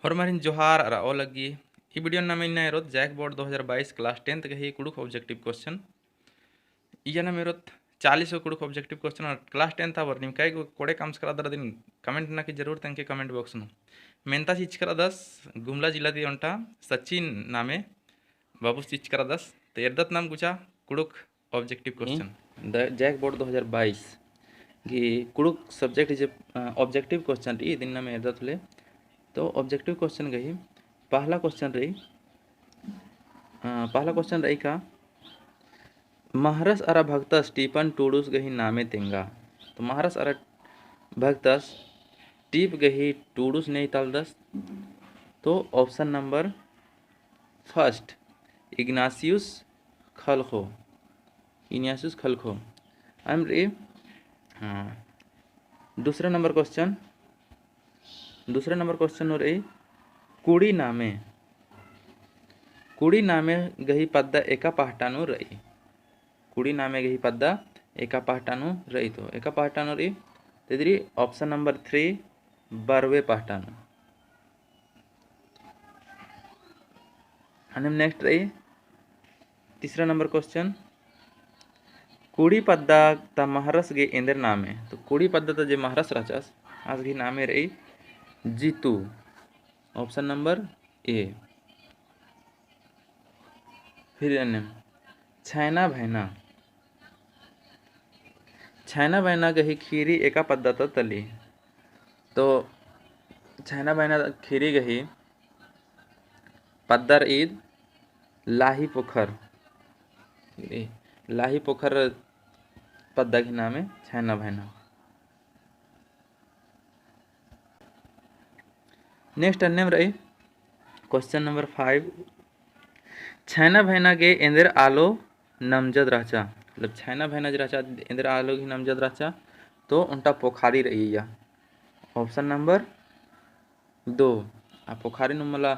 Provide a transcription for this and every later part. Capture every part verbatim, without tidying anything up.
होरमारिन जोहार अरा ओलग्गी। ई video नामे इन्ना एरोत जैक बोर्ड दो हज़ार बाईस class tenth गही कुँड़ुख़ objective question। इया नामे एरोत चालीस गो कुँड़ुख़ objective question और class tenth आबर निम कई गो कोड़े कमचकर रअदर अदिन comment नना की जरूर तेंगके comment box नू। मेन्ता चिच्चकर रअदस गुमला जिला ती ओन्टा सचिन नामे बाबुस चिच्चकर रअदस। तो एरदत नाम गुचा Kurukh objective question। The JAC board दो हज़ार बाईस गही कुँड़ुख़ subject जे, अ, objective question रई, इदिन नाम एरदत होले। तो objective question गही पहला question रई, अ, पहला question रई का, महरस अरा भगतस टीपन टूड़ुस गही नामे तेंगा। तो महरस अरा भगतस टीप गही टूड़ुस ने इतालदस। तो option number first, इग्नासियुस खलखो, इग्नासियुस खलखो। अम्म रई, हाँ, दूसरा number question, दूसरा number question नू रई, कुड़ी नामे, कुड़ी नामे गही पद्दा एका पहटा नू रई। कुड़ी नामे गही पद्दा एका पहटा नू रई, तो एका पहटा नू रई, तो इदरी option number three, बरवे पहटा नू। अन्नेम next रई तीसरा number question, कुड़ी पद्दा ता महरस गे एन्देर नामे। तो कुड़ी पद्दा ता जे महरस रहचस, आस गही नामे रई जीतू। Option number A। फिर अन्नेम छैना भैना, छैना भैना गही खीरी एका पद्दा ता तली। तो छैना भैना खीरी गही पद्दा रई लाही पोखर, लाही पोखर पद्दा गही नामे छैना भैना। Next अन्नेम रई question number five, छैना भैना गे एन्देर आलो नमजद रहचा। मतलब छैना भैना जे रहचा, एन्देर आलो गही नमजद रहचा, तो ओन्टा पोखारी रई इया। Option number दो, आ पोखारी नू मला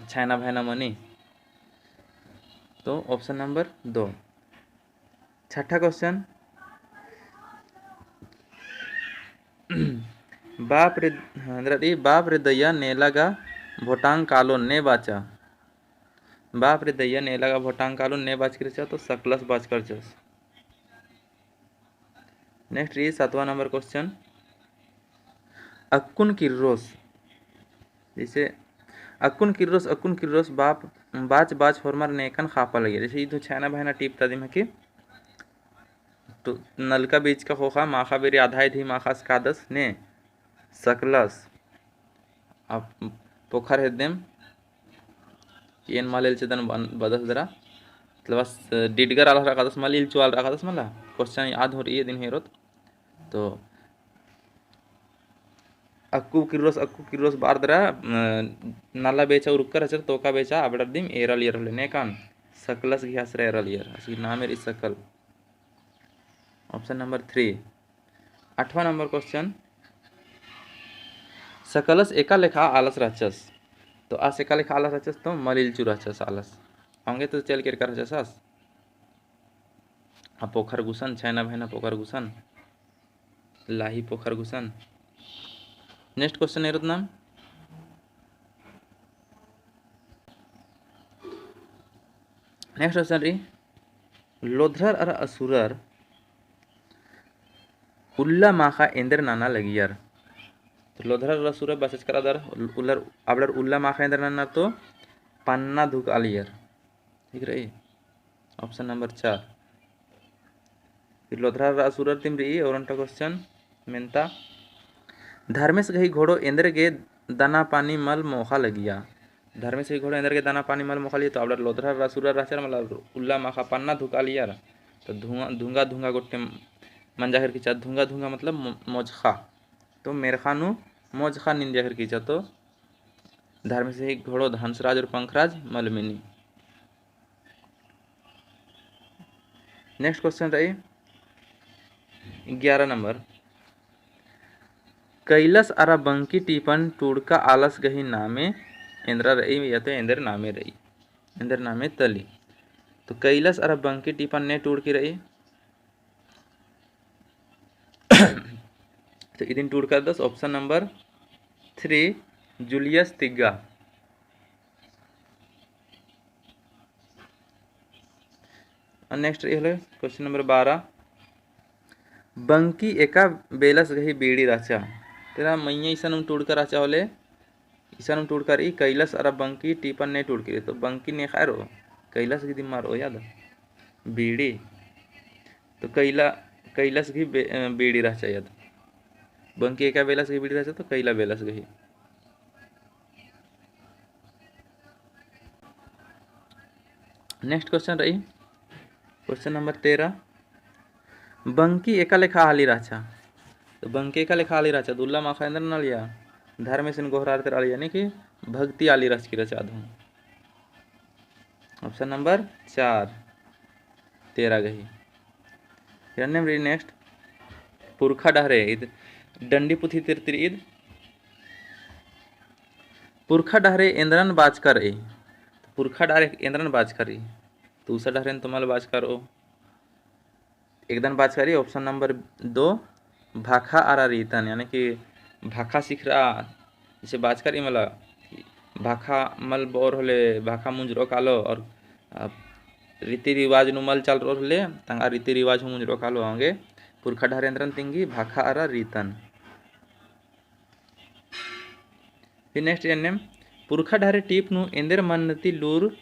छैना भैना मनी। तो option number दो। छठा question, बाप रे, हाँ, एन्देर रई, बाप रे दैया नेला गा भोटांग कालो ने बाचा। बाप रे दैया नेला गा भोटांग कालो ने बाचकी रहचा, तो सकलस बाचकर रहचस। Next रई सातवाँ number question, अक्कुन किर्रोस, जैसे अक्कुन किर्रोस, अक्कुन किर्रोस बाप, बाच बाच होरमर नेकन खापा लगिया। जैसे इदु छैना भैना टीप ता दिम हकी, तो नलका बीचका ख़ोख़ा माख़ा बेरी आधा इदी माख़ास कादस ने सकलस। अब पोखर हेद्देम कि एन मल एल्चदन बन-, बदस दरा। मतलब आस डिडगर आलर रअदस, मल इल्चु आलर रअदस मला। Question आद हूँ रई इदिन हेरोत। तो अक्कु किर्रोस, अक्कु किर्रोस बअर दरा, अ, नला बेचा उरकर रहचर, तोका बेचा अबड़र दिम एरालियर होले नेकन, सकलस गही आसरा एरालियर, आस गही नामे रई सकल। Option number three। आठवाँ number question, सकलस एका लेखा आलस रहचस। तो आस एका लेखा आलस रहचस, तो मल इल्चु रहचस आलस। औंगे तो चल केरका रहचस आस। आ पोखर गुसन, छैना भैना पोखर गुसन, लाही पोखर गुसन। Next question एरोत नाम। Next question रई, लोधरर अरा असुरर उल्ला माख़ा एन्देर नना लगियर। तो लोधरर अरा असुरर बचचकर रअदर, उल्लर, अबड़र उल्ला माख़ा एन्देर ननर तो पन्ना धुकालियर। ठीक रई, option number चार। फिर लोधरर अरा असुरर तिम रई और ओन्टा question मेन्ता, धर्मेस गही घोड़ो एन्देर गे दना पानी मल मोख़ा लगिया। धर्मेस गही घोड़ो एन्देर गे दना पानी मल मोख़ा लगिया, तो अबड़र लोधरर अरा असुरर रहचर, मतलब उल्ला माख़ा पन्ना धुकालियर, तो धुंगा, धुंगा, धुंगा गोट्टे मंजा केरकी रहचा, धुंगा, धुंगा मतलब मो-, मोजख़ा। तो मेरख़ा नू मोजख़ा निंदिया केरकी रहचा, तो धर्मेस गही घोड़ो हंसराज और पंखराज मल मेनी। Next question रई ग्यारह number, कैलस अरा बंकी टीपन टूड़का आलस गही नामे एन्दरा रई या तो एन्देर नामे रई, एन्देर नामे तली। तो कैलस अरा बंकी टीपन ने टूड़की रई, तो इदिन टूड़का रअदस option number three, Julius Tigga. और next रई होले question number बारह। बंकी एका बेलस गही बीड़ी रहचा। तेरा मइय्याँ इसानुम टूड़का रहचा होले, इसानुम टूड़का रई, कैलस अरा बंकी टीपन ने टूड़की रई। तो बंकी ने खाय रओ, कैलस गही दिम रओ याद, बीड़ी। तो कैला, कैलस गही बे-, अ, बीड़ी रहचा याद। बंकी एका बेलस गही बीड़ी रहचा, तो कैला बेलस गही। Next question रई, question number तेरह। बंकी एका लेखा आली रहचा। तो बंकी एका लेखा आली रहचा, दुल्ला माखा एन्दर नलिया, धर्मेसिन गोहरारतेर आली, यानी कि भक्ति आली रहचकी रहचा आद हूँ। Option number चार, तेरह गही। फिर अन्नेम रई next, पुरखा डहरे ईद डंडी पुथी तिरतिर ईद। पुरखा डहरे एन्दरन बाचका रई। पुरखा डहरे एन्दरन बाचका रई। तो उसा डहरेन तो मल बाचका रओ। एकदन बाचका रई option number दो, भाखा अरा रीतन, यानी कि भाखा सिखरआ, जैसे बाचका रई मला, भाखा मल बओर होले, भाखा मुंजरओ कालो, और, अ, रीति रिवाज नू मल चलरओर होले, तंगआ रीति रिवाज हूँ मुंजरओ कालो, औंगे पुरखा डहरे एन्दरन तिंगी, भाखा अरा रीतन। फिर next एन्नेम, पुरखा डहरे टीप नू एन्देर मन ती लूर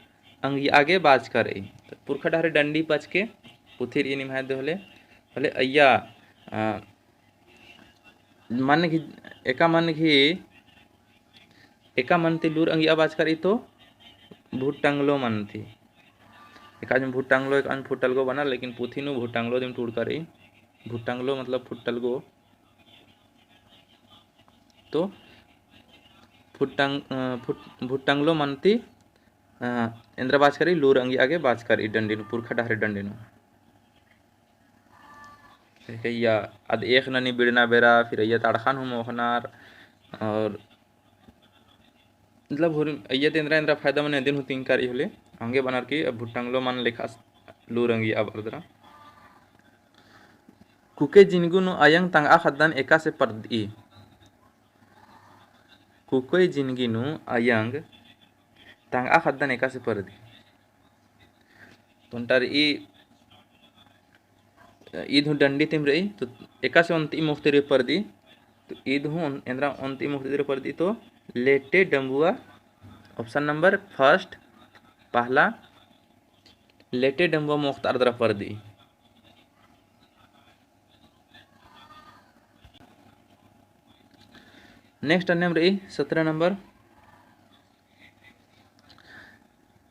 अंगिया गे बाचका रई। तो पुरखा डहरे डंडी पचके पुथिर ई निम्हाय दे होले, होले अइया, आ, मन घी, एका मन घी, एका मन ती लूर अंगिया बाचका रई तो भुट्टंगलो मन ती। एकाजम भुट्टंगलो, एकाजम फुट्टलगो बना, लेकिन पुथी नू भुट्टंगलो दिम टूड़का रई। भुट्टंगलो मतलब फुट्टलगो। तो फुट्टंग-, अ, फुट-, भुट्टंगलो मन ती, अ, एन्दरा बाचका रई, लूर अंगिया गे बाचका रई डंडी नू, पुरखा डहरे डंडी नू। फिर कहिया, अद एख ननी बिड़ना बेरा, फिर अइया तड़खान हूँ मोख़नर, और मतलब होरमी अइया ती एन्दरा एन्दरा फायदा मने अदिन हूँ तिंगका रई होले, औंगे बअनर की अब भुट्टंगलो मन लेखा लूर अंगिया बरदरा। कुकोय जिनगी नू अयंग तंगआ ख़द्दन एकासे परदई। कुकोय जिनगी नू अयंग तंगआ ख़द्दन एकासे परदई। तो ओन्टा रई ईद हूँ डंडी तिम रई, तो एकासे ओन्ती मुख़ती रई परदई, तो ईद हूँ ओन-, एन्दरा ओन्ती मुख़ती रई परदई, तो लेटे डम्बुआ, option number first, पहला, लेटे डम्बुआ मोख़तारदरा परदई। Next अन्नेम रई सत्रह number।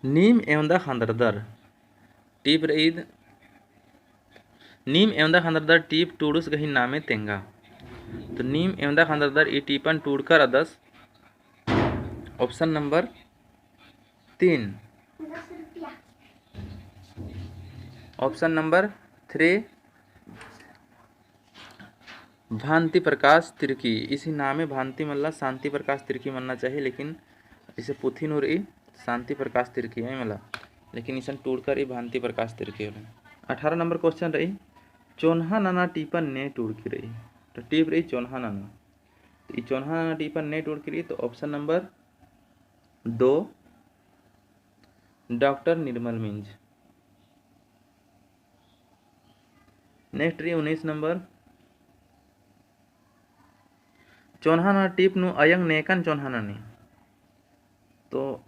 नीम एवंदा ख़न्दरदर टीप रई ईद। नीम एवंदा ख़न्दरदर टीप टूड़ुस गही नामे तेंगा। तो नीम एवंदा ख़न्दरदर ई टीपन टूड़का रअदस। Option number तीन, option number three, भांति प्रकाश तिर्की। इसी नामे भांति मल्ला, शांति प्रकाश तिर्की मन्ना चाहिए, लेकिन इसे पुथी नू रई शांति प्रकाश तिर्की है मला, लेकिन इसन टूड़का रई भांति प्रकाश तिर्की होले। अठारह number question रई, चोन्हा नना टीपन ने टूड़की रई। तो टीप रई चोन्हा नना। तो ई चोन्हा नना टीपन ने टूड़की रई, तो option number दो, डॉक्टर निर्मल मिंज। Next रई उन्नीस number। चोन्हा नना टीप नू अयंग नेकन चोन्हा ननी। तो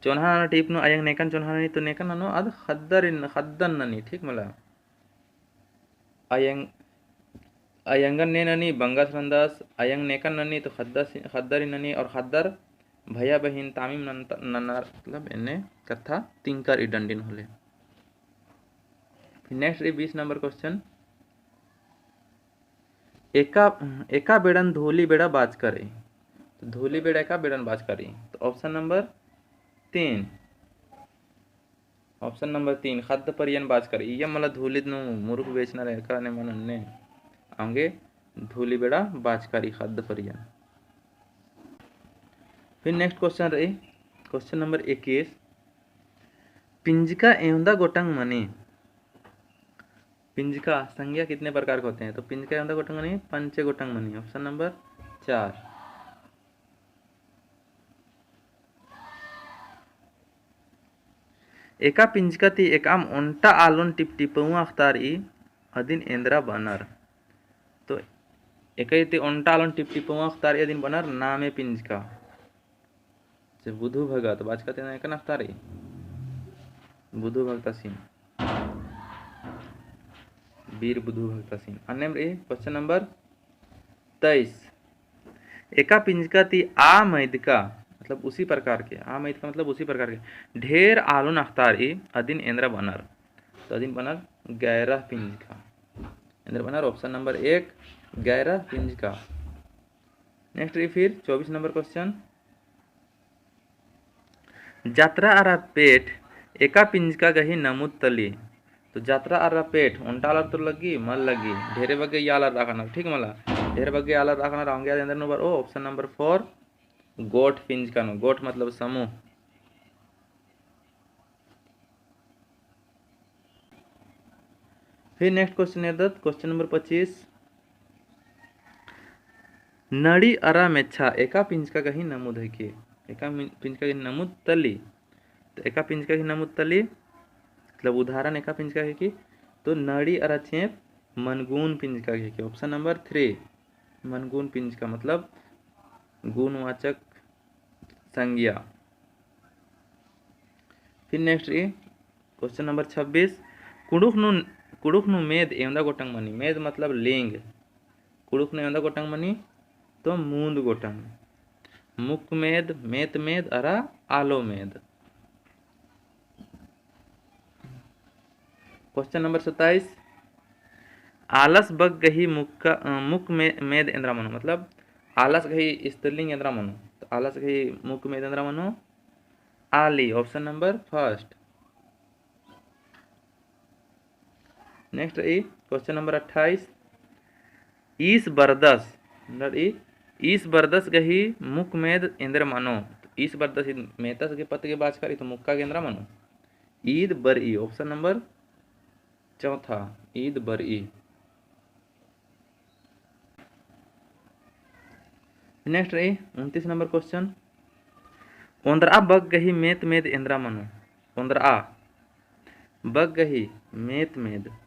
चोन्हा नना टीप नू अयंग नेकन चोन्हा ननी, तो नेकन ननो आद ख़द्दरिन, ख़द्दन ननी, ठीक मला। अयंग, अयंगन ने ननी बंगस रअदस, अयंग नेकन ननी तो ख़द्दस, ख़द्दरिन ननी और ख़द्दर भया बहिन तामिम नन्त-, नन्नर, मतलब एन्ने कत्था तिंकर ई डंडिन होले। फिर next रई बीस number question, एका, एका बेड़न धूली बेड़ा बाचका रई। तो धूली बेड़ा एका बेड़न बाचका रई। तो option number तीन, option number तीन, ख़द्द परियन बाचका रई। इय्या मला धूलिद नू मुरुख बेचनर एका ने मन अन्ने। औंगे धूली बेड़ा बाचका रई ख़द्द परियन। फिर next question रई, question number इक्कीस, पिंजका एवंदा गोटंग मनी। पिंजका संज्ञा कितने प्रकार के होते हैं? तो पिंजका एवंदा गोटंग मनी, पंचे गोटंग मनी, option number चार। एका पिंजका ती एकअम ओन्टा आलोन टिपटिपउआ अख़तारई अदिन एन्द्रा बअनर। तो एका ती ओन्टा आलोन टिपटिपउआ अख़तारई अदिन बअनर नामे पिंजका। जे बुधु भगत बाचका ती एका अख़तारई बुधु भगतासिन, बीर बुधु भगतासिन। अन्नेम रई question number तेईस। एका पिंजका ती आ मैदका, मतलब उसी प्रकार के, आ मैदका मतलब उसी प्रकार के, ढेर आलोन अख़तारई अदिन एन्द्रा बअनर। तो अदिन बअनर गैरह पिंजका। एन्द्रा बअनर option number एक, गैरह पिंजका। Next रई फिर चौबीस number question। जात्रा अरा पेठ एका पिंजका गही नमुद तली। तो जात्रा अरा पेठ ओन्टा आलर तो लग्गी, मल लग्गी, ढेरे बग्गे आलर रअनर, ठीक मला। ढेरे बग्गे आलर रअनर, औंगे आद एन्द्रा नू बरओ, option number four, गोठ पिंजका नू। गोठ मतलब समूह। फिर next question एरदत, question number पच्चीस। नड़ी अरा मेच्छा एका पिंजका गही नमुद हिकी। एका मि-, पिंजका गही नमुद तली। तो एका पिंजका गही नमुद तली, मतलब उदाहरण एका पिंजका हिकी। तो नड़ी अरा चेंप मनगुन पिंजका गही हिकी। Option number three, मनगुन पिंजका मतलब गुणवाचक संज्ञा। फिर next रई question number छब्बीस। कुँड़ुख़ नू, कुँड़ुख़ नू मेद एवंदा गोटंग मनी। मेद मतलब लिंग। कुँड़ुख़ नू एवंदा गोटंग मनी, तो मूंद गोटंग। मुक मेद, मेत मेद अरा आलो मेद। Question number सत्ताईस। आलस बग्ग गही मुक्का, अ, मुक मे-, मेद एन्द्रा मनो, मतलब आलस गही स्त्रीलिंग एन्द्रा मनो। तो आलस गही मुक मेद एन्द्रा मनो, आली, option number first। Next रई question number अट्ठाईस। ईस बरदस, मतलब ई ईस बरदस गही मुक मेद एन्द्रा मनो। ईस बरदस ईद मेतस गे पत्त गे बाचका रई, तो मुक्का गे एन्द्रा मनो। ईद बरई, option number चौथा, ईद बरई। Next रई उनतीस number question। ओन्द्रआ बग्ग गही मेत मेद एन्द्रा मनो। ओन्द्रआ बग्ग गही मेत मेद।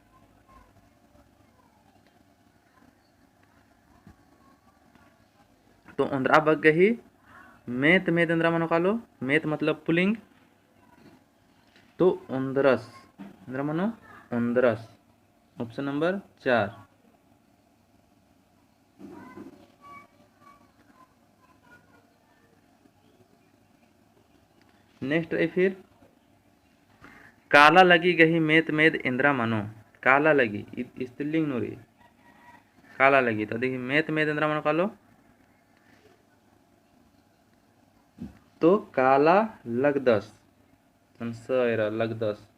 तो ओन्द्रआ बग्ग गही मेत मेद एन्द्रा मनो कालो, मेत मतलब पुलिंग। तो ओन्द्रस, एन्द्रा मनो ओन्द्रस। Option number चार। Next रई फिर, काला लगी गही मेत मेद एन्द्रा मनो। काला लगी, इ-, स्त्रीलिंग नू रई। काला लगी, तो देखी मेत मेद एन्द्रा मनो कालो। तो काला लगदस। संशय एरा लगदस।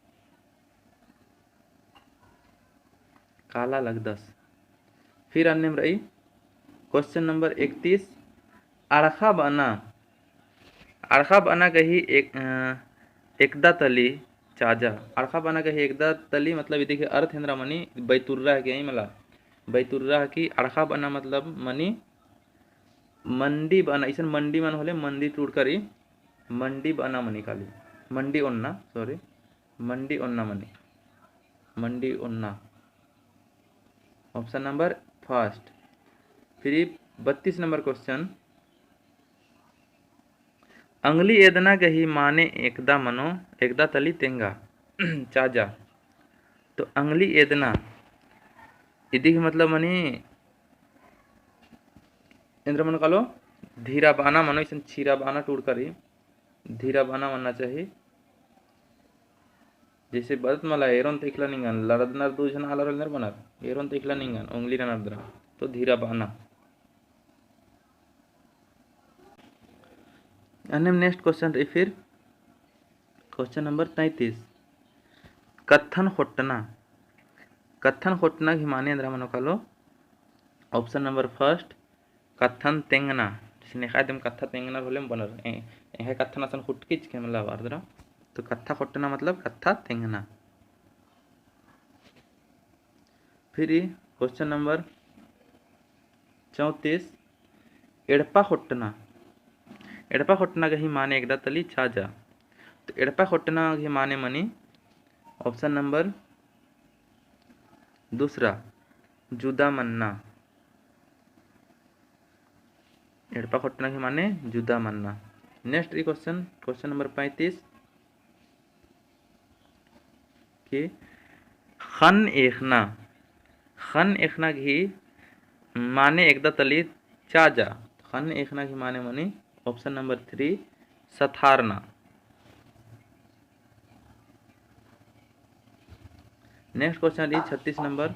काला लगदस। फिर अन्नेम रई question number इकतीस, अड़खा बअना। अड़खा बअना गही एक, अ, एकदा तली चाजा। अड़खा बअना गही एकदा तली मतलब इदी गही अर्थ एन्द्रा मनी, बैतुर्रा हिकी मला। बैतुर्रा हिकी। अड़खा बअना मतलब मनी मंडी बअना, इसन मंडी मनो होले मंडी टूड़का रई, मंडी बअना मनी काली, मंडी ओन्ना, sorry, मंडी ओन्ना मनी, मंडी ओन्ना। Option number first। फिर बत्तीस number question, अंगली एदना गही माने एकदा मनो, एकदा तली तेंगा, चाजा। तो अंगली एदना, इदी गही मतलब मनी, एन्द्रा मनो कालो, धीरा बअना मनो, इसन छीरा बअना टूड़का रई, धीरा बअना मन्ना चाही। जैसे बअदत मला एरोन ता इखला निंगन, लड़दनर दू झन आलर होले एन्द्रा बअनर, एरोन ता इखला निंगन, उंगली ननर दरा, तो धीरा बअना। अन्नेम next question रई फिर, question number तैंतीस, कत्थन खोट्टना। कत्थन खोट्टना गही माने एन्द्रा मनो कालो, option number first, कत्थन तेंगना। जैसे नेखा दिम कत्था तेंगना होले बअनर, ए, एंग्है कत्थन असन खुटकी चिके मला आर दरा। तो कत्था खोट्टना मतलब कत्था तेंगना। फिर ई question number चौंतीस, एड़पा खोट्टना। एड़पा खोट्टना गही माने एकदा तली चाजा। तो एड़पा खोटना गही माने मनी option number दूसरा, जुदा मन्ना। एड़पा खोटना गही माने जुदा मन्ना। Next रई question, question number पैंतीस, कि ख़न्न एख़ना, ख़न्न एख़ना गही माने एकदा तली चाजा। ख़न्न एख़ना गही माने मनी option number three, सथारना। Next question रई छत्तीस number,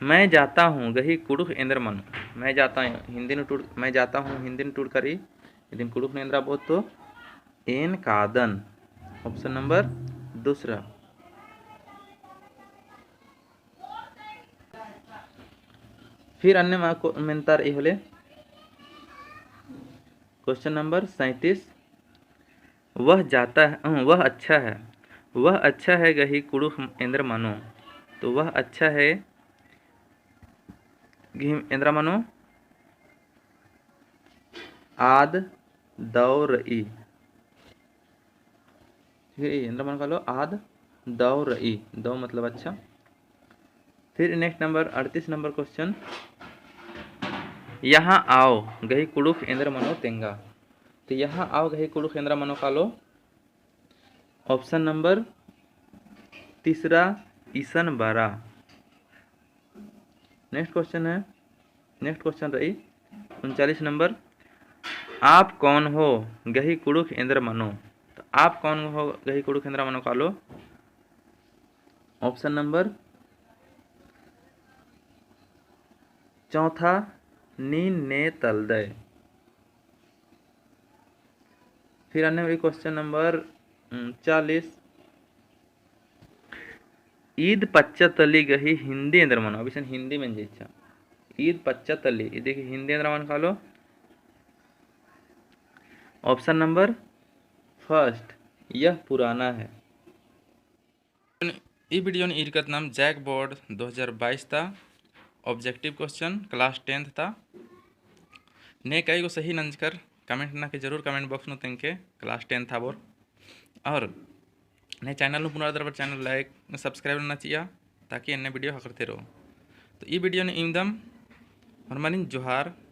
मैं जाता हूँ गही कुँड़ुख़ एन्देर मनो। मैं जाता हूँ हिन्दी नू टूड़-, मैं जाता हूँ हिन्दी नू टूड़का रई, इदिन कुँड़ुख़ नू एन्देर बओत तो एन कादन। Option number दूसरा। फिर अन्ने मा को-, मेन्ता रई होले। Question number सैंतीस, वह जाता है, अ, वह अच्छा है। वह अच्छा है गही कुँड़ुख़ एन्देर मनो। तो वह अच्छा है गही एन्देर मनो, आद दौ रई। ठीक है, एन्देर मनो कालो, आद दौ रई। दौ मतलब अच्छा। फिर next number, अड़तीस number question, यहाँ आओ गही कुँड़ुख़ एन्देर मनो तेंगा। तो यहाँ आओ गही कुँड़ुख़ एन्देर मनो कालो, option number तीसरा, इसन बरा। Next question है, next question रई उनचालीस number, आप कौन हो गही कुँड़ुख़ एन्देर मनो। तो आप कौन हो गही कुँड़ुख़ एन्देर मनो कालो, option number चौथा, नीन ने तलदय। फिर अन्ने रई question number, उम, चालीस, ईद पच्चा तली गही हिन्दी एन्देर मनो। अब इसन हिन्दी मेंजा इच्छा। ईद पच्चा तली, इदी गही हिन्दी एन्देर मनो कालो, option number first, यह पुराना है। ई video नू ईरकत नाम JAC Board दो हज़ार बाईस ता objective question class tenth ता। ने कई गो सही नंजकर comment नना के जरूर comment box नू तेंगके class tenth आबोर। और ने channel नू पुना रअदर बअर channel like subscribe नना चिआ, ताकि अन्ने video ख़क्खरते रओ। तो ई video नू इवंदम होरमारिन जोहार।